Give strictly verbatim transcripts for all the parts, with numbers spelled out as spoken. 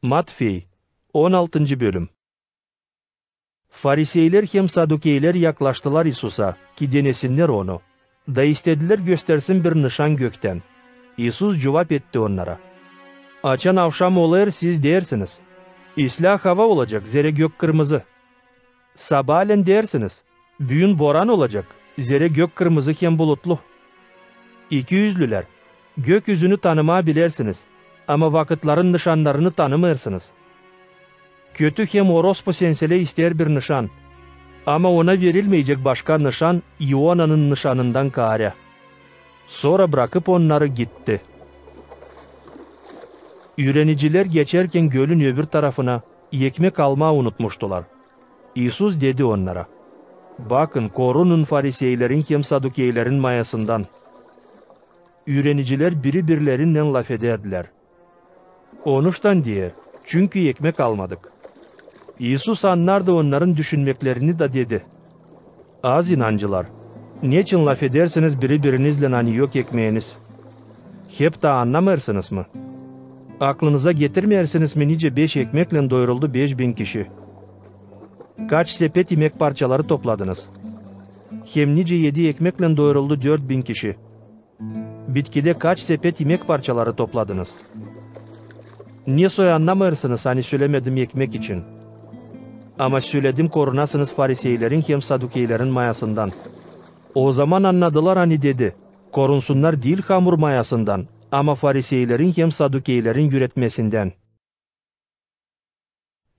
Matfey, on altıncı bölüm. Fariseyler hem sadukeyler yaklaştılar İisusa, ki denesinnär Onu, da istedilär göstersin bir nışan göktän. İisus cuvap etti onnara: Açan avşam olêr, siz deersiniz: İslää hava olacek, zerä gök kırmızı. Sabaalän deersiniz: Büün boran olacek, zerä gök kırmızı hem bulutlu. İkiüzlülär, gökyüzünü tanımaa bilersiniz, ama vakıtların nışannarını tanımêêrsınız. Kötü hem orospu senselä isteer bir nışan, ama ona verilmeyecek başka nışan İonanın nışanından kaarä. Sora brakıp onnarı gitti. Üürenicilär geçärkän gölün öbür tarafına ekmek almaa unutmuştular. İisus dedi onnara: Bakın, korunun fariseylerin hem sadukeylerin mayasından. Üürenicilär biri-birlerinnän lafedärdilär: Onuştan deer, çünkü ekmek almadık. İisus annardı onnarın düşünmeklerini da dedi: Az inancılar, neçin lafedersiniz biri-biriniznän, ani yok ekmeeniz? Heptä annamêêrsınız mı? Aklınıza getirmeersiniz mi, nicä beş ekmeklän doyuruldu beş bin kişi? Kaç sepet imek parçaları topladınız? Hem nicä edi ekmeklän doyuruldu dört bin kişi? Bitkidä kaç sepet imek parçaları topladınız? Ne soy annamêêrsınız, ani sölämedim ekmek için? Ama sölädim, korunasınız fariseylerin hem sadukeylerin mayasından. Ozaman annadılar, ani dedi, korunsunnar diil hamur mayasından, ama fariseylerin hem sadukeylerin üüretmesindän.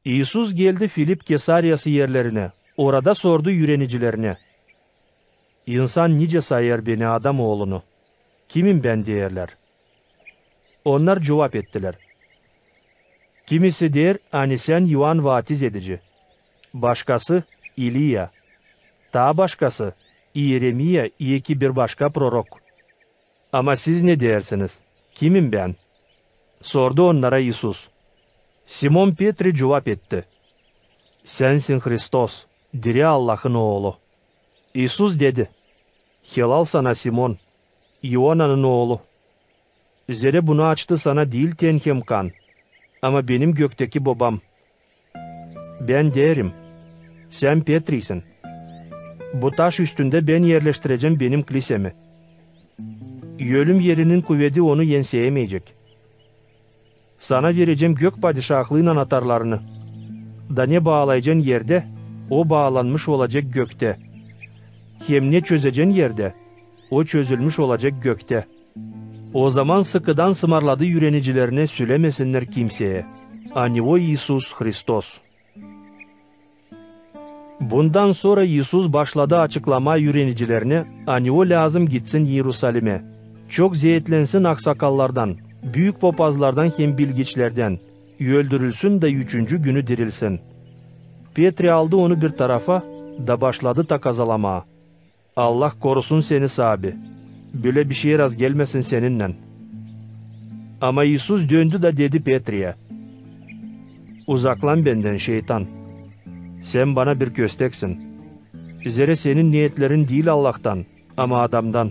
İisus geldi Filip Kesariyası erlerinä, orada sordu üürenicilerinä: İnsan nicä sayêr Beni, Adam Oolunu? Kimim Bän deerlär? Onnar cuvap ettilär: Kimisi deer, ani Sän İoan Vaatiz edici, başkası, İliya, taa başkası, İeremiya, i eki bir başka prorok. Ama siz ne deersiniz, kimim Bän? Sordu onnara İisus. Simon Petri cuvap etti: Sänsin Hristos, diri Allahın Oolu. İisus dedi: Helal sana, Simon, İonanın oolu! Zerä bunu açtı sana diil ten hem kan, ama Benim göktäki Bobam. Bän deerim: Sän Petriysin. Bu taş üstündä Bän erleştirecäm Benim klisämi. Ölüm erinin kuvedi onu enseyämeyecek. Sana verecäm gök padişahlıın anatarlarını. Da ne baalayacan erdä, o baalanmış olacek göktä. Hem ne çözecän erdä, o çözülmüş olacek göktä. Ozaman sıkıdan sımarladı üürenicilerinä sölämesinnär kimseyä, ani O İisus Hristos. Bundan sora İisus başladı açıklamaa üürenicilerinä, ani O lääzım gitsin İerusalimä, çok zeetlensin aksakallardan, büük popazlardan hem bilgiçlerdän, öldürülsün da üçüncü günü dirilsin. Petri aldı Onu bir tarafa da başladı takazalamaa: Allah korusun seni, Saabi! Bölä bişey razgelmäsin seninnän! Ama İisus döndü da dedi Petriyä: Uzaklan Bendän, şeytan! Sän Bana bir kösteksin, zerä senin neetlerin diil Allahtan, ama adamdan.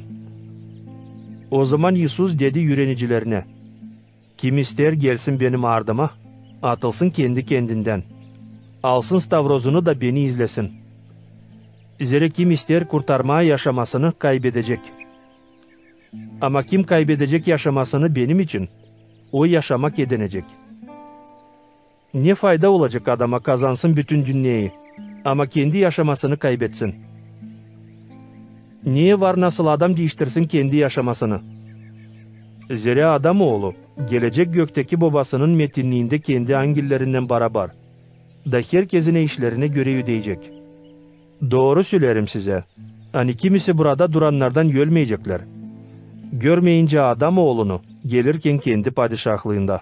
Ozaman İisus dedi üürenicilerinä: Kim isteer, gelsin Benim ardıma, atılsın kendi-kendindän, alsın stavrozunu da Beni izlesin. Zerä kim isteer kurtarmaa yaşamasını, kaybedecek. Ama kim kaybedecek yaşamasını Benim için, o yaşamak edinecek. Ne fayda olacek adama, kazansın bütün dünneyi, ama kendi yaşamasını kaybetsin? Neyä var, nasıl adam diiştirsin kendi yaşamasını? Zerä Adam Oolu gelecek göktäki Bobasının metinniindä kendi angellerinnän barabar, da herkezinä işlerinä görä ödeyecek. Dooru söleerim sizä, ani kimisi burada durannardan ölmeyeceklär, görmeyincä Adam Oolunu gelirkän kendi padişahlıında.